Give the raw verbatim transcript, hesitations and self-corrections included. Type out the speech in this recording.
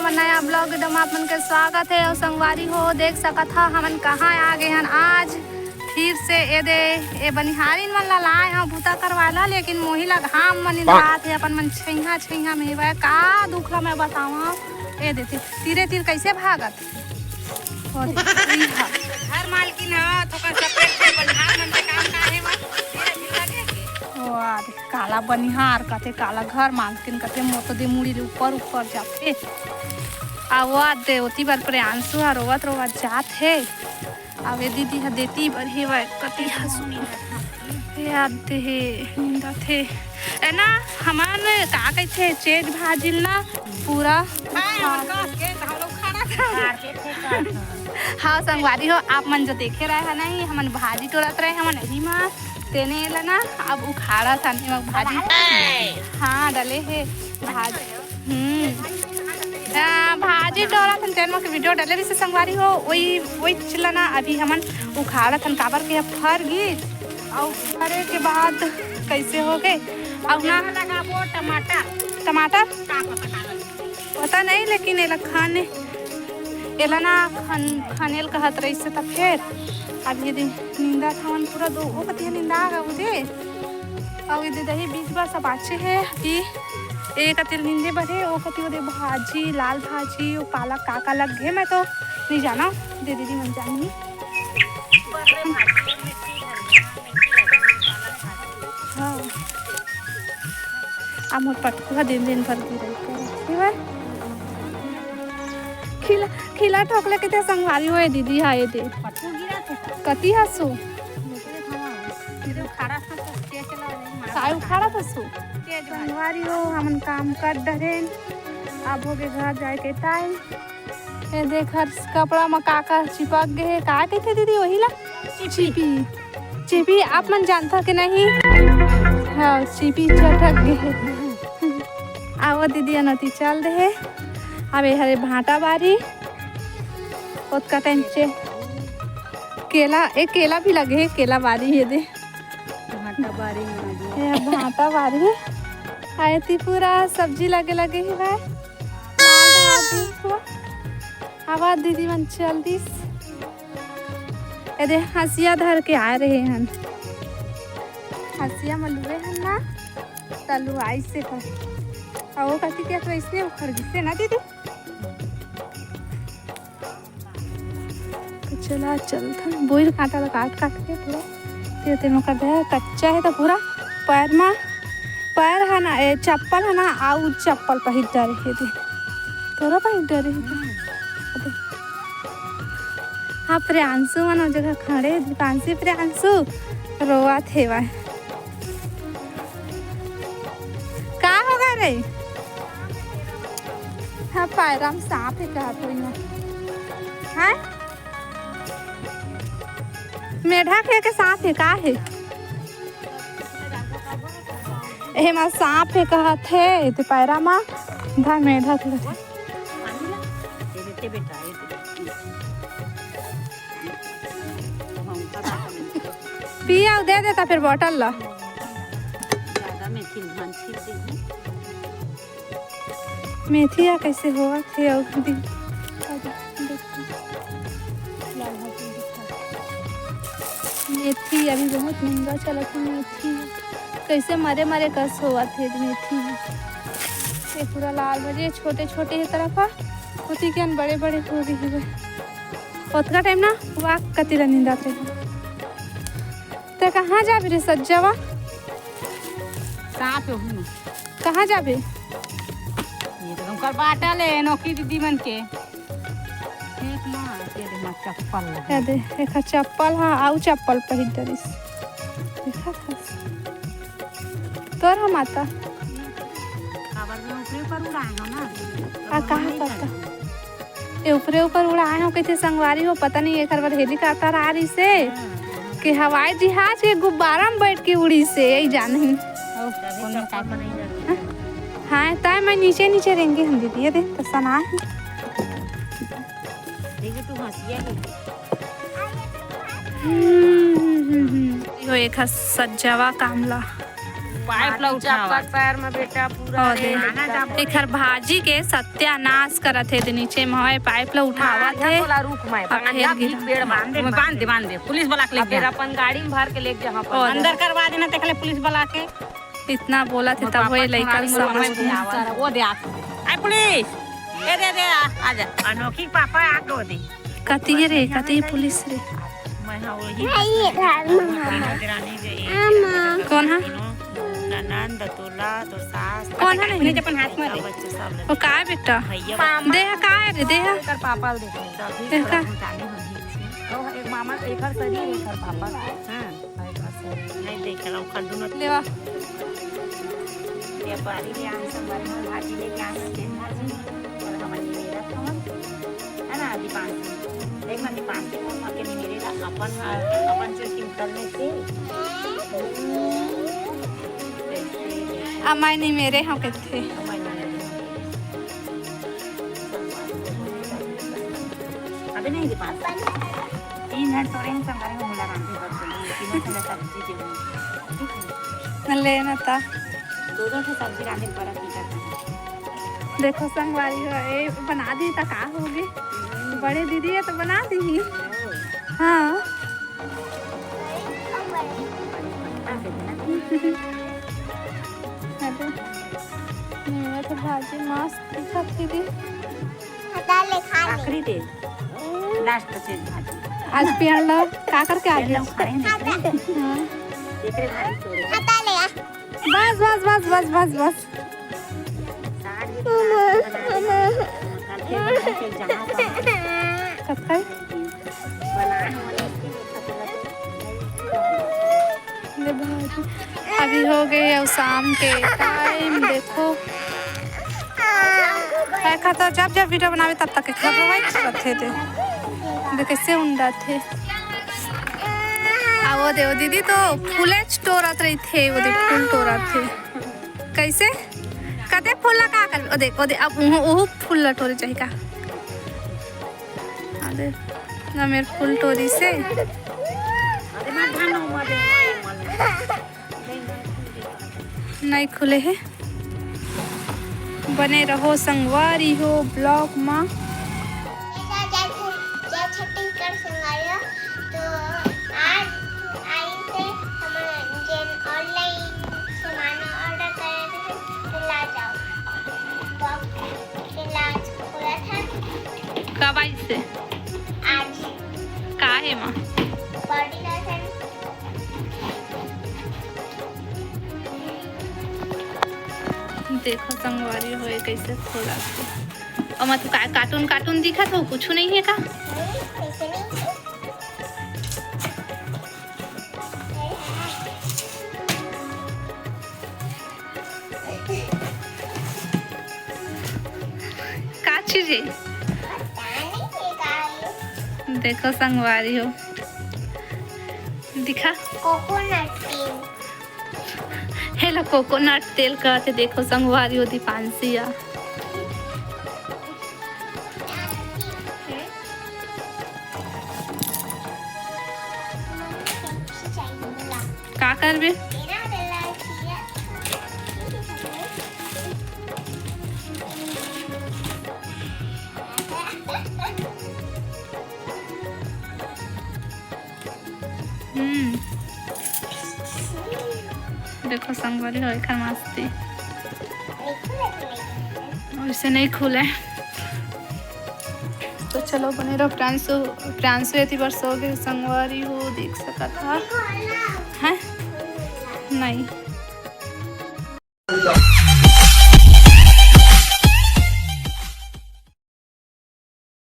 नया vlog एकदम आप मन के स्वागत हे। अउ संगवारी हो, देख सकत हा हमन कहाँ आ गे हन आज फिर से। ए दे, ए बनिहारिन मन ला लाए हव बूता करवाए ला, लेकिन मोही ला घाम मन इंदरात हे। अपन मन छैहा छैहा में हेवय, का दुख ला मैं बतावं। ए दे, तीरे तीर कैसे भागत हे। ओ दे, ई हा। घर मालकिन ह, तो का separate हे, बनिहार मन के काम का हे, वो धीरे धीरे लगे के। ओ आ दे, काला बनिहार कथे, काला घर मालकिन कथे, मोर तो दे मुड़ी ले ऊपर ऊपर जाथे। आ वो आ दे, ओती बर प्रियांशु ह रोवत रोवत जात हे। अब ए दीदी ह देती बर हेवय, कती हंसू। ए आ दे हे, निंदत हे। ए ना, हमन का कहिथे, चेज भाजिल ना, पूरा हाँ, उखाड़। हमन कस के, हम लोग उखाड़ा था। उखाड़ के फेंका था। हाँ, संगवारी हो, आप मन जो देखे रहे है ना, ये हमन भाजी टोरत रहे, हमन यही मा तेने एला ना, अब उखाड़ा था, निमक भाजी। डले है। हाँ, डले है भाजी। हम्म। आ, भाजी टोरत हन, तेन मा के video डले रिसे संगवारी हो, वही, वही चिल्ला ना, अभी हमन उखाड़ा थन, काबर के फर गी, अउ फरे के बाद कैसे हो गए, अउ ना लगाबो टमाटर। टमाटर? का पता का लगे। पता नहीं, लेकिन एला खाने, एला ना खन-, खनेल कहत रहिसे, त फेर अभी दे निंदा थवन पूरा दो, ओ कतिया निंदा आ गा उदे। अउ एदे दही बीच बर सब आछे हे कि एक कति निंदे बर हे, ओ कति ओदे भाजी, लाल भाजी, ओ पालक का का लग गे, मैं तो नहीं जाना, दे दीदी मन जानही। हाँ। आ मोर पटकू ह दिन दिन भर गिरई करत हे। खिला, खिला ठोकले के ते संगवारी होए दीदी, हाँ, ये दे। पटकू गिरा थे का? कती हसू? तेरे उखाड़ा था तो तेज चला रही, मार साय उखाड़ा था सु? तेज भाई। संगवारी हो, हमन काम कर डरेन। अब होगे घर जाए के टाइम। ये देख, हर कपड़ा म का का चिपक गे हे, का कहिथे दीदी, वही ला? चिपी। चिपी। चिपी आप मन जानथा के नहीं? हाँ, चिपी चटक गे हे। आवो दीदी, अनती चल दे हे। अब ये हरे भांटा बारी, ओतका टाइम चे केला, ए केला भी लगे हे, केला बारी हे दे। भांटा बारी में आ गया। ये भांटा बारी हे। आए ती पूरा सब्जी लगे लगे हे भाई। लाल भाजी हुआ। आवाज दीदी मन चल दिस। ए दे हंसिया धर के आ रहे हन। हंसिया म लुए हन ना, त लुआई से कर। अउ ओ कति के तो इसने उखड़ गिसे ना दीदी। तो चला चलथन, बोइर कांटा ला काट काट के पूरा तेते में कर दे। कच्चा हे तो पूरा पैर मा, पैर है ना, ए, चप्पल है ना, आउ चप्पल पहिर डारे हे दे, तोरा पहिर डारे हे दे। हाँ, प्रियांशु मन ओ जगह खड़े, दीपांशी, प्रियांशु रोवत हेवय। का हो गे रे? हाँ, पैरा म सांप हे कहा कोई ना। हाँ? मेढक हे के सांप हे, का हे? एमा सांप हे कहत हे, ते पैरा मा। धा मेढक हे। पी अउ दे देता फिर बॉटल ला। मेथी ह कइसे होवत हे अउ दीदी। मेथी अभी बहुत महंगा चलत हे, मेथी कइसे मरे मरे कस होवत हे मेथी। ये पूरा लाल भजे छोटे छोटे हे तरफ हा, ओती के बड़े बड़े हो गए हे। ओतका टाइम ना वाक कति ला निंदात रहे। ते कहाँ जाबे रे सज्जवा? साथ हो। कहाँ जाबे? ये तो उनकर बाटल हे, नौकी दीदी मन के। एक माँ, ये दे माँ चप्पल लगे। ये दे, एकर चप्पल, हाँ, आउ चप्पल पहिर डरिस। देखत हस? तोर ह माता। काबर में ऊपरे ऊपर उड़ाए हो ना? आ, कहाँ पता? ए ऊपरे ऊपर उड़ाए हो कइसे संगवारी हो, पता नहीं एकर बर हेलीकॉप्टर आ रहिसे कि हवाई जहाज के गुब्बारा में बैठ के उड़ीसे, यही जानही। हाँ, ताय मैं नीचे नीचे रेंगे हम दीदी, ये देख तो सना है। देखिए तू हंसिया के। हम्म, हम्म, हम्म, हम्म। यो एक ह सज्जवा कामला। पाइप ला उठावत। चप्पल पैर में बेटा पूरा और रे दे, लइका। एखर भाजी के सत्यानाश करत हे। दे नीचे में हवय, पाइप ला उठावत हे। बोला रुक मैं, अब बांध फेर दा, भीख गिरा। पेड़ बांध दे, बांध दे, बांध दे। पुलिस वाला के लेके जा। अपन गाड़ी में भर के लेके जा। और अंदर करवा देना, तेखले पुलिस वाला के। इतना बोलत हे तब वही लइका समझ में। वो दे आ। आय पुलिस। ए दे दे, आ, आ जा। अनोखी पापा आ गो दे। कती हे रे, कती हे पुलिस रे? मैं हाँ वही। नहीं, ये घर में मामा। निगरानी जे ये आमा। कौन है? ननंद, तोला, तो सास। कौन है? नहीं, अपन हाथ में दे। बच्चे सब वो का है बेटा? भैया। मामा। दे है, का है रे? दे है। एकर पापा ल देखो। सभी दे का? भूटानी हम ही छे। ओ, एक मामा, एकर सरी, एकर पापा। हाँ। नहीं देख रहा हूँ, कर दूँ। लेवा। व्यापारी के यहाँ से मरना भाजी लेके आए हैं, भाजी। और हमारी मेरा खावन, है ना, दीपांशु? देख ना, दीपांशु को माँ के नहीं मिलेगा, अपन, अपन जो निकलने से। अमाय नहीं मेरे हो कहते। अभी नहीं दीपांशु। तीन झन तोरे हैं, संगवारी में मुला रांधे बर बोली, तीनों झन सब्जी दे दे। ठीक है? ले ना ता। दो दो ठो सब्जी रांधे बर की करते हैं। देखो संगवारी हो, ए बना दी ता का होगी? बड़े दीदी है तो बना दी ही। हाँ। अरे, मेरा तो भाजी मस्त दिखत दीदी। हटा ले, खा ले। आखिरी दे। लास्ट से भाजी। आज पेड़ लो, का करके आ पेड़ गया? लो, खाए नहीं। हाँ। देख रहे भाई, तोड़े। हटा ले। बस, बस, बस। साग भी बना दे। कल के दिन से जहाँ का कब का? बनाए होने के लिए खतरा है। ले भाई, अभी हो गए अब शाम के टाइम। देखो, है खाता, जब जब वीडियो बनावे तब तक के खबर वही करत हे। दे, दे कैसे उंडत हे। आ वो दे, वो दीदी तो फूले टोरत रहिथे, वो दे फूल टोरत हे। कैसे? कते फूल ला का करबे? ओ देख, ओ देख, अब उहू, उहू फूल ला टोरे चाही का? आ दे, ना मेर फूल टोरी से। नहीं खुले हे। बने रहो संगवारी हो vlog मा। जय छत्तीसगढ़ संगवारी हो। तो आज आई से हमन जेन online सामान order करे रहे, तो ला जाओ। Box के ला खोला था। कब आई से? आज। का हे माँ? Body lotion। देखो संगवारी हो, ये कैसे खोला थे। और मतलब का-, cartoon, cartoon दिखत हो, कुछ नहीं है का? नहीं, ऐसे नहीं है। का चीज है? पता नहीं ये का है। देखो संगवारी हो, दिखा। Coconut तेल। हे ला coconut तेल कहते। देखो संगवारी हो, दीपांशी आ। का करबे? हम्म। देखो संगवारी हो, एखर मस्ती। वैसे नहीं खुले। तो चलो बने रहो। प्रांशु, प्रांशु एती बर सो गे संगवारी हो, देख सकत हा। हैं? नहीं।